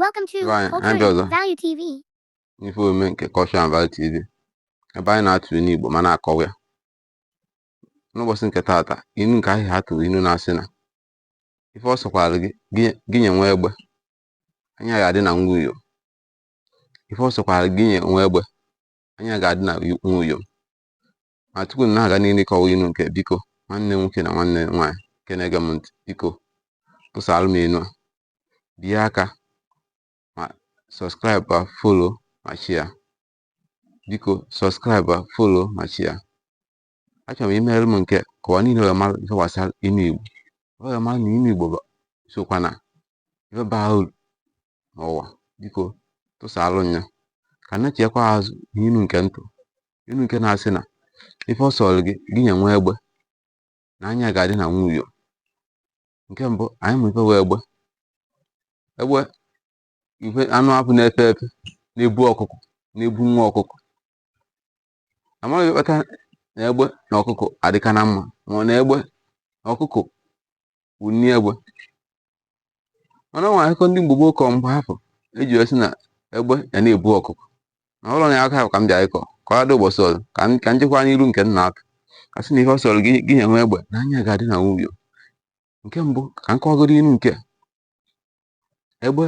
Welcome to Ebe anyị Culture anyị bịa and ọzọ Value TV. n'ife omume nke Culture and Value TV, ebe anyị na-atụ inu Igbo ma na-akọwa ya. N'ụbọchị nke taata, inu nke anyị ha tụrụ inu na-asị na ife ọ sọkwara gị gị nye nwa egbe, anya ga-adị na nwa uyom. Ife ọ sọkwara gị nye nwa egbe, anya ga-adị na nwa uyom. Ma tupu m na-aga n'ihu ịkọwa inu nke, biko, nwanne m nwoke na nwanne m nwaanyị nke na-ege m ntị, biko tụsaalụ m inu a, bie aka ma subscribe, follow ma share. Biko subscribe, follow ma share. Achọrọ m imere m nke ka ụwa niile wee mara ife gbasara inu Igbo, wee mara na inu Igbo sokwa na ife bara uru n'ụwa. Biko tụsaalụ m ya ka nna chiekwa azụ n'inu nke ntụ, inu nke na-asị na ife ọ sọrọ gị gị nye nwa egbe, na anya ga-adị na nwa uyom. Nke mbụ, anyị mụ ife wee egbe. Egbe ife anụ apụ na-efe efe, na-ebu ọkụkọ, na-ebu nwa ọkụkọ. Amara ife kpata na egbe na ọkụkọ adịka na mma, ma ọ na egbe na ọkụkọ bụ nni egbe. Mana ọ nwere akụkọ ndị Igbo gboo kọọ mgbe afọ eji wee sị na egbe ya na-ebu ọkụkọ. Na ụlọ na aka ahụ ka m bịa ịkọ ka ọ dị ụbọchị ọzọ, ka m jekwa n'iru nke m na-atụ a sị na ife ọ sọrọ gị gị nye nwa egbe, na anya ga-adị na nwa uyom. Nke mbụ, ka m kọwagoro inu nke egbe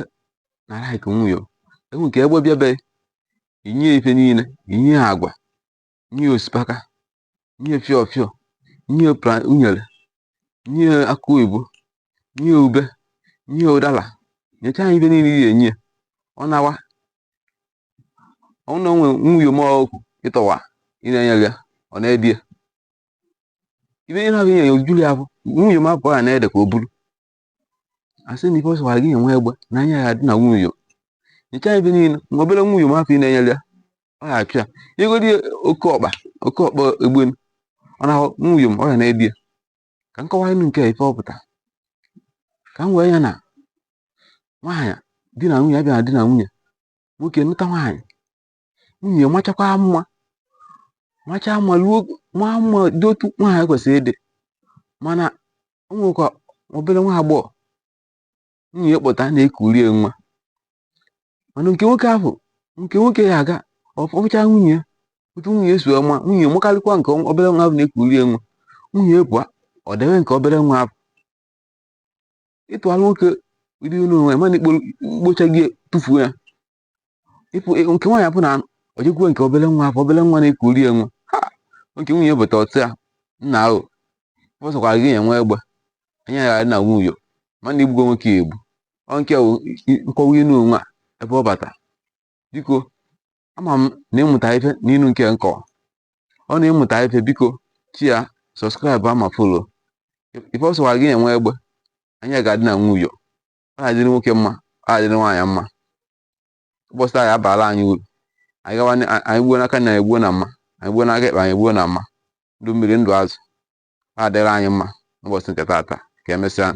na like nwa uyom. Egbe nke egbe bịa be inye ya ife niile, inye ya agwa, nye ya osikapa, nye ya fịọ fịọ, nye ya unere, nye ya akụ oyibo, nye ya ube, nye ya ụdara, nyechaa ya ife niile ị ga-enye ya. Ọ nawa ọ na onwe nwa uyom ọkụ ịtọwa ị na-enyere ya, ọ na-edi ya ife niile ahụ inye ya ojuru ya afọ. Nwa uyom apụ ya na-ede ka o buru. Asị na ife ọ sọkwara gị nye nwa egbe, na anya ya dị na nwa uyom. Nyechaa ife niile, ma obere nwa uyom afọ ị na-enyere ya, ọ ga-achụ ya. Nyegodi ya oke ọkpa, oke ọkpa egbenu, ọ na nwa uyom ọ ya na-edi ya. Ka m kọwaa inu nke a ife ọ pụta, ka m wee ya na nwaanyị di na nwunye abịa na di na nwunye, nwoke nụta nwaanyị, nwunye machakwa mma, machaa mma ruo maa mma dị otu nwaanyị kwesịrị ịdị. Mana o nwekwa obere nwa agbọghọ nwunye kpọta na-ekurie nwa. Mana nke nwoke ahụ, nke nwoke ya aga ọfụcha nwunye ya otu nwunye si wee ma nwunye makarịkwa nke obere nwa ahụ na-ekurie nwa. Nwunye pụọ, ọ debe nke obere nwa ahụ. Ịtụgharị nwoke ụdị inu onwe mana ikpocha gị tụfuo ya. Ịpụ nke nwaanyị apụ na o jekwuo nke obere nwa ahụ, obere nwa na-ekuri ya nwa ha. Nke nwunye bụta ọtụ ya nna ahụ ọ sọkwara gị nye nwa egbe, anya ya na nwunye mana igbugo nwoke ya egbu. Ọ nke wụ nkọwa inu onwe a ebe ọ bata. Biko, ama m na ịmụta ife n'inu nke nkọwa ọ na-ịmụta ife. Biko share, subscribe ma follow. Ife ọ sọkwara gị nye nwa egbe, anya ga-adị na nwunye. Ọ ga-adịrị nwoke mma, ọ ga-adịrị nwaanyị mma. Ụbọchị taa ya abaala anyị uru. Anyị gawa, anyị gbuo n'aka na egbuo na mma, anyị gbuo n'aka ekpe, anyị gbuo na mma. Ndụ mmiri, ndụ azụ, ọ adịrị anyị mma n'ụbọchị nke taata. Ka emesịa.